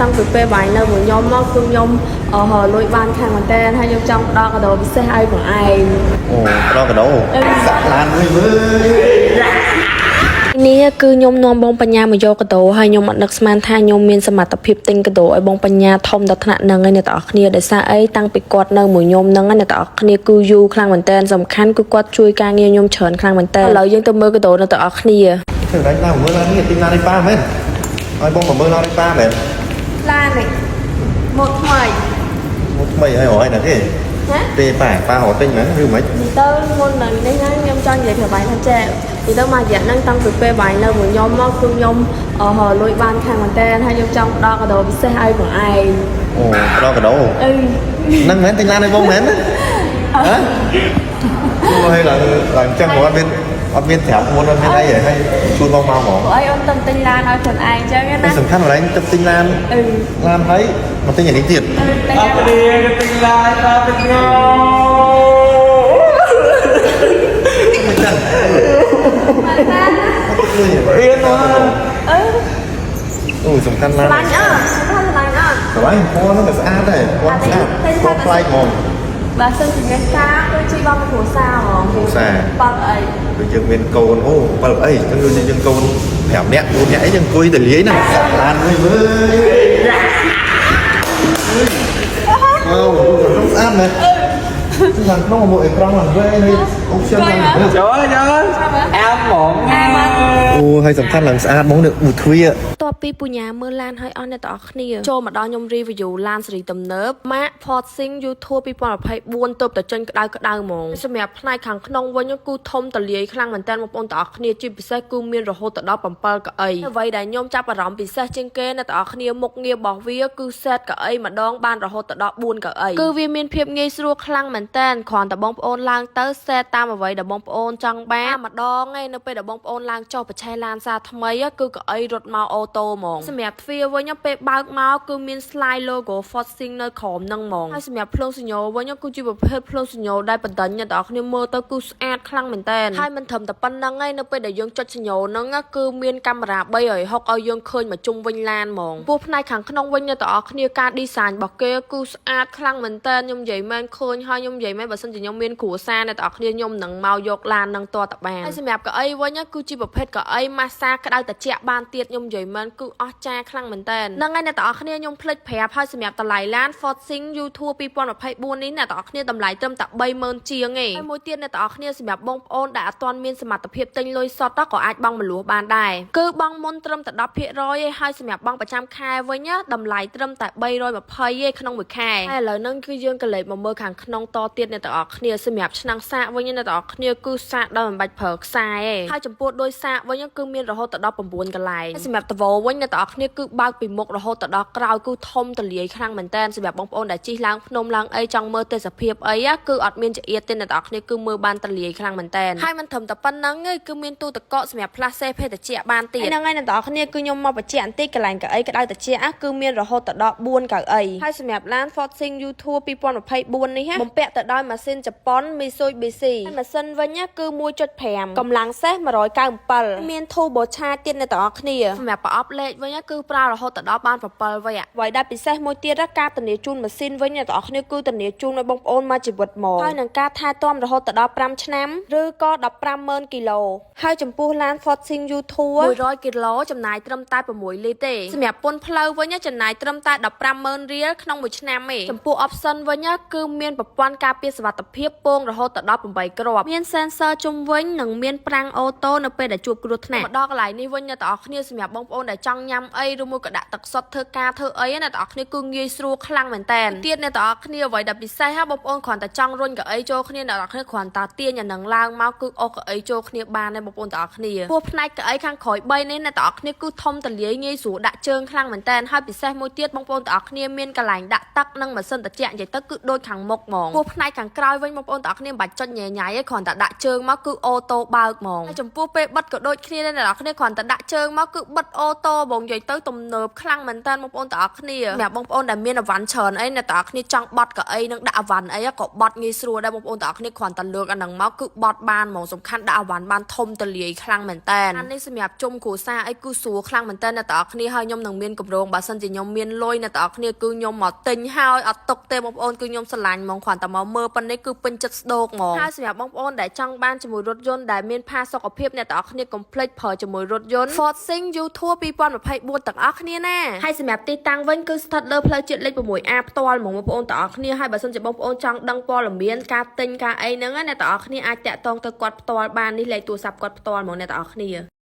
តាំងពីពេលបាយនៅមួយខ្ញុំមកគឺខ្ញុំអឺលួយបានខាងមែនតើហើយខ្ញុំចង់ផ្ដល់កាដូពិសេសឲ្យបងឯង អូផ្ដល់កាដូសាក់ឡានមួយមើល នេះគឺខ្ញុំនាំបងបញ្ញាមកយកកាដូហើយខ្ញុំអត់នឹកស្មានថាខ្ញុំមានសមត្ថភាពទិញកាដូឲ្យបងបញ្ញាធំដល់ថ្នាក់ហ្នឹងឯងអ្នកទាំងអស់គ្នាដោយសារអីតាំងពីគាត់នៅមួយខ្ញុំហ្នឹងអ្នកទាំងអស់គ្នាគឺយូរខ្លាំងមែនតើសំខាន់គឺគាត់ជួយការងារខ្ញុំច្រើនខ្លាំងមែនតើឥឡូវយើងទៅមើលកាដូអ្នកទាំងអស់គ្នា ធ្វើឡើងឡើងមើលឡាននេះទិញឡាននេះប៉ាមែនឲ្យបងមកមើលឡាននេះប៉ាមែន ឡាននេះមកថ្មី មកថ្មីហើយរយណាទេ ណា ទេប៉ាប៉ារត់ទិញមែនឬមិន ទៅមុននឹងនេះណាខ្ញុំចង់និយាយប្រាប់បាយថាចេះនិយាយទៅមួយរយៈហ្នឹងតាំងពីពេលបាយនៅមួយខ្ញុំមកគឺខ្ញុំអឺលួយបានខាងមែនតើហើយខ្ញុំចង់ផ្ដល់កាដូពិសេសឲ្យបងឯង អូផ្ដល់កាដូ អឺ ហ្នឹងមែនទិញឡានឲ្យបងមែនណាហ៎អូហើយឡើងឡើងចឹងមកអត់មានអត់មានត្រាប់មុនអត់មានអីហ៎ហើយជូនបងមកហ្មង ព្រោះអីអូនទៅទិញឡានឲ្យខ្លួនឯងចឹងណា សំខាន់កន្លែងទៅទិញឡាន អឺ ឡានហើយមកទិញអានេះទៀត ទិញ អ ឡាន រគ្នាទិញឡានតាមទឹកង មិនចឹង រៀនមក អឺ អូសំខាន់ឡាន ឡានអត់សំខាន់ឡានអត់ ស្រឡាញ់ពណ៌ហ្នឹងក៏ស្អាតដែរពណ៌ស្អាតពណ៌ប្លែកហ្មង បើសិនជាមានការគឺជីបងគ្រួសារហ្មង គ្រួសារ បងអី ដូចយើងមានកូនអូ7អីចឹងដូចយើងកូន5នាក់4នាក់អីយើងអង្គុយតែលាយហ្នឹងសាក់ឡានមួយមើលអូក្នុងស្អាតមែនខាងក្នុងមកអេក្រង់ឡើងវែងហើយ option ឡើងលើ ចូលចូលអែមហ្មង អូហើយសំខាន់ឡើងស្អាតហ្មងនេះឧទ្វា តបពីពញ្ញាមើលឡានហើយអស់អ្នកទាំងអស់គ្នាចូលមកដល់ខ្ញុំ review ឡានសេរីទំនើប Mack Forthing U-Tour 2024ទើបតែចេញក្តៅក្តៅហ្មងសម្រាប់ផ្នែកខាងក្នុងវិញគឺធំតលាយខ្លាំងមែនតើបងប្អូនទាំងអស់គ្នាជាពិសេសគឺមានរហូតដល់7កៅអីអ្វីដែលខ្ញុំចាប់អារម្មណ៍ពិសេសជាងគេអ្នកទាំងអស់គ្នាមុខងាររបស់វាគឺ set កៅអីម្ដងបានរហូតដល់4កៅអីគឺវាមានភាពងាយស្រួលខ្លាំងមែនតើគ្រាន់តែបងប្អូនឡើងទៅ set តាមអ្វីដែលបងប្អូនចង់បានម្ដងឯងនៅពេលដែលបងប្អូនឡើងចុះប្រឆេះឡានសារថ្មីគឺកៅអីរត់មក auto ហ្មងសម្រាប់ទ្វារវិញពេលបើកមកគឺមាន slide logo Forthing នៅក្រោមហ្នឹងហ្មងហើយសម្រាប់ភ្លើងសញ្ញោវិញគឺជាប្រភេទភ្លើងសញ្ញោដែលបណ្ដេញអ្នកទាំងអស់គ្នាមើលទៅគឺស្អាតខ្លាំងមែនតើហើយមិនត្រឹមតែប៉ុណ្្នឹងឯងនៅពេលដែលយើងចុចសញ្ញោហ្នឹងគឺមានកាមេរ៉ា360ឲ្យយើងឃើញមកជុំវិញឡានហ្មងពោះផ្នែកខាងក្នុងវិញអ្នកទាំងអស់គ្នាការ design របស់គេគឺស្អាតខ្លាំងមែនតើខ្ញុំនិយាយមែនឃើញហើយខ្ញុំនិយាយមែនបើសិនជាខ្ញុំមានគ្រួសារអ្នកទាំងអស់គ្នាខ្ញុំនឹងមកយកឡាននឹងតតបានហើយសម្រាប់កៅអីវិញគឺជាប្រភេទកៅអីម៉ាសាក្តៅត្រជាក់បានទៀតខ្ញុំនិយាយមែនគឺអស្ចារ្យខ្លាំងមែនតើហ្នឹងហើយអ្នកទាំងអស់គ្នាខ្ញុំភ្លេចប្រាប់ហើយសម្រាប់តម្លៃឡាន Forthing U-Tour 2024នេះអ្នកទាំងអស់គ្នាតម្លៃត្រឹមតែ30000ជាងឯងហើយមួយទៀតអ្នកទាំងអស់គ្នាសម្រាប់បងប្អូនដែលអត់ទាន់មានសមត្ថភាពទិញលុយសុទ្ធក៏អាចបង់មលួសបានដែរគឺបង់មុនត្រឹមតែ10%ឯងហើយសម្រាប់បង់ប្រចាំខែវិញតម្លៃត្រឹមតែ320ឯងក្នុងមួយខែហើយឥឡូវហ្នឹងគឺយើងក៏លេចមកមើលខាងក្នុងតទៀតអ្នកទាំងអស់គ្នាសម្រាប់ឆ្នាំងសាកវិញអ្នកទាំងអស់គ្នាគឺសាកដោយមិនបាច់ប្រើខ្សែឯងហើយចំពោះដោយសាកវិញគឺមានរហូតដល់9កន្លែងហើយសម្រាប់តវោវិញអ្នកទាំងអស់គ្នាគឺបើកពីមុខរហូតដល់ក្រោយគឺធំទលាយខ្លាំងមែនតើសម្រាប់បងប្អូនដែលជិះឡើងភ្នំឡើងអីចង់មើលទេសភាពអីគឺអត់មានចង្អៀតទេអ្នកទាំងអស់គ្នាគឺមើលបានទលាយខ្លាំងមែនតើហើយមិនត្រឹមតែប៉ុណ្្នឹងទេគឺមានទូទឹកកកសម្រាប់ផ្លាស់សេភេទជ្ជៈបានទៀតហ្នឹងហើយអ្នកទាំងអស់គ្នាគឺខ្ញុំមកបញ្ជាក់បន្តិចកន្លែងកៅអីក្តៅត្រជាក់គឺមានរហូតដល់4កៅអីហើយសម្រាប់ឡាន Forthing U-Tour 2024នេះបំពាក់ទៅដោយម៉ាស៊ីនជប៉ុន Mitsubishi ហើយម៉ាស៊ីនវិញគឺ1.5កម្លាំងសេះ197មាន turbo charge ទៀតអ្នកទាំងអស់គ្នាសម្រាប់ប្រអប់លេខវិញគឺប្រើរហូតដល់បាន7វគ្គអ្វីដែលពិសេសមួយទៀតការធានាជូនម៉ាស៊ីនវិញអ្នកទាំងអស់គ្នាគឺធានាជូនឲ្យបងប្អូនមួយជីវិតមកហើយនឹងការថែទាំរហូតដល់5ឆ្នាំឬក៏150,000គីឡូហើយចំពោះឡាន Forthing U-Tour 100គីឡូចំណាយត្រឹមតែ6លីត្រទេសម្រាប់ពន្ធផ្លូវវិញចំណាយត្រឹមតែ150,000រៀលក្នុងមួយឆ្នាំទេចំពោះ option វិញគឺមានប្រព័ន្ធការពារសុវត្ថិភាពពងរហូតដល់8គ្រាប់មាន sensor ជុំវិញនិងមានហ្វ្រាំង auto នៅពេលដែលជួបគ្រោះថ្នាក់មកដល់កន្លែងនេះវិញអ្នកទាំងអស់គ្នាសម្រាប់បងប្អូនដែលចង់ញ៉ាំអីឬមួយក៏ដាក់ទឹកសុទ្ធធ្វើការធ្វើអីអ្នកទាំងអស់គ្នាគឺងាយស្រួលខ្លាំងមែនតើទៀតអ្នកទាំងអស់គ្នាអ្វីដែលពិសេសហ่ะបងប្អូនគ្រាន់តែចង់រុញកៅអីចូលគ្នាអ្នកទាំងអស់គ្នាគ្រាន់តែទាញអានឹងឡើងមកគឺអស់កៅអីចូលគ្នាបានដែរបងប្អូនទាំងអស់គ្នាពោះផ្នែកកៅអីខាងក្រោយ3នេះអ្នកទាំងអស់គ្នាគឺធំទលាយងាយស្រួលដាក់ជើងខ្លាំងមែនតើហើយពិសេសមួយទៀតបងប្អូនទាំងអស់គ្នាមានកន្លែងដាក់ទឹកនិងម៉ាស៊ីនត្រជាក់និយាយទៅគឺដូចខាងមុខហ្មងពោះផ្នែកខាងក្រោយវិញបងប្អូនទាំងអស់គ្នាមិនបាច់ចុចញ៉ៃញ៉ៃទេគ្រាន់តែដាក់ជើងមកគឺ auto បើកហ្មងហើយចំពោះពេលបិទក៏ដូចគ្នាដែរអ្នកទាំងអស់គ្នាគ្រាន់តែដាក់ជើងមកគឺបិទ auto auto បងនិយាយទៅទំនើបខ្លាំងមែនតើបងប្អូនទាំងអស់គ្នាសម្រាប់បងប្អូនដែលមានអីវ៉ាន់ច្រើនអីអ្នកទាំងអស់គ្នាចង់បត់កៅអីនិងដាក់អីវ៉ាន់អីក៏បត់ងាយស្រួលដែរបងប្អូនទាំងអស់គ្នាគ្រាន់តែលើកអាហ្នឹងមកគឺបត់បានហ្មងសំខាន់ដាក់អីវ៉ាន់បានធំទលាយខ្លាំងមែនតើអានេះសម្រាប់ជុំគ្រួសារអីគឺស្រួលខ្លាំងមែនតើអ្នកទាំងអស់គ្នាហើយខ្ញុំនឹងមានកម្រងបើសិនជាខ្ញុំមានលុយអ្នកទាំងអស់គ្នាគឺខ្ញុំមកទិញហើយអត់ទុកទេបងប្អូនគឺខ្ញុំស្រឡាញ់ហ្មងគ្រាន់តែមកមើលប៉ុណ្នេះគឺពេញចិត្តស្ដោកហ្មងហើយសម្រាប់បងប្អូនដែលចង់បានជាមួយរថយន្តដែលមានផាសុកភាពអ្នកទាំងអស់គ្នាកុំភ្លេចប្រើជាមួយរថយន្ត Ford Sing U-Tour 2024ទាំងអស់គ្នាណាហើយសម្រាប់ទីតាំងវិញគឺស្ថិតលើផ្លូវជាតិលេខ 6A ផ្ទាល់ហ្មងបងប្អូនទាំងអស់គ្នាហើយបើសិនជាបងប្អូនចង់ដឹងព័ត៌មានការទិញការអីហ្នឹងណាអ្នកទាំងអស់គ្នាអាចតាក់ទងទៅគាត់ផ្ទាល់បាននេះលេខទូរស័ព្ទគាត់ផ្ទាល់ហ្មងអ្នកទាំងអស់គ្នា។